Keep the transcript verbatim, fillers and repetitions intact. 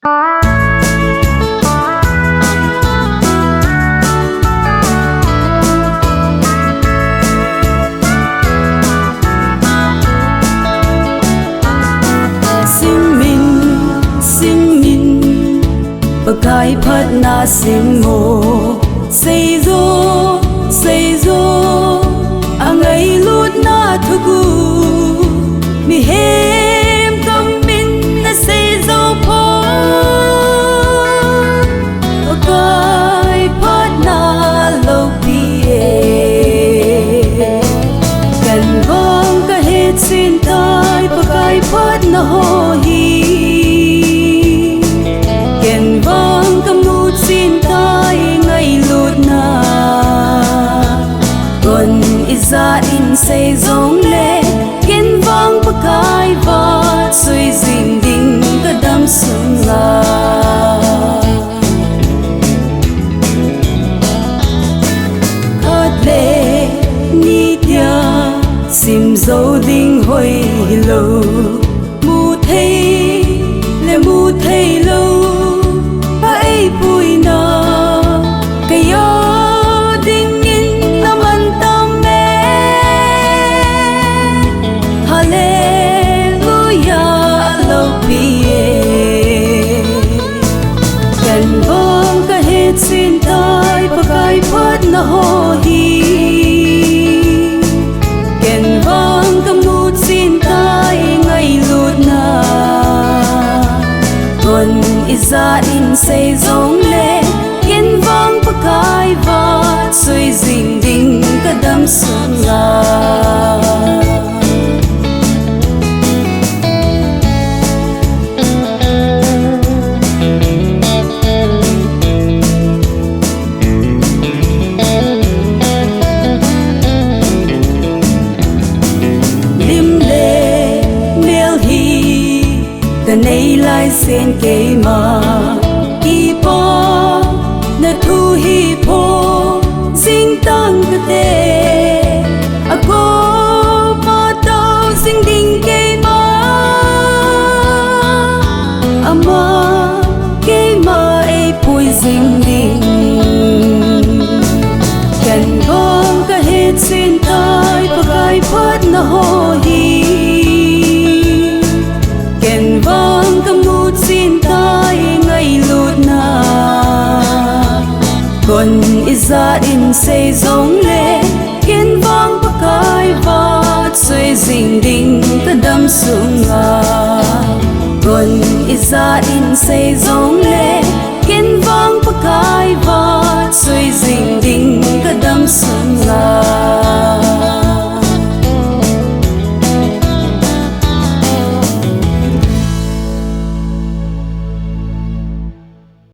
Simin, simin, Pakai phatna sim mo. Seijo, seijo, angailutna thugu, mihem kamin na seijo pho. Pakai phatna loupi e. Ken vang kahet chin tai Pakai phatna ho hi. Ken vang kamu chin tai ngailutna. Kon ijat in sei jongle, ken vang Pakai vahchoi jing ding kadam sunga. Khat le ni tia sim jo ding hoi hilou. Mu thei le mu thei lou, a eipuina, kei a dingin aman tam e. Hallelujah, aloupi e. Ken vang kahet chin tai Pakai phatna ho hi. Ken vang kamu chin tai ngailutna. Kon ijat in sei jongle, ken vang Pakai vahchoi jing ding kadam sunga. Lim le mel hi kanei laisen keima, kipana thu hi pho jing tang kate. Akoma tao jing ding keima, ama keima eipui jing ding. Ken vang kahet chin tai Pakai phatna ho hi. Ken vang kamu chin tai ngailutna. Kon ijat in sei jongle, ken vang Pakai vahchoi jing ding kadam sunga. Kon ijat in sei jongle, ken vang Pakai vahchoi jing ding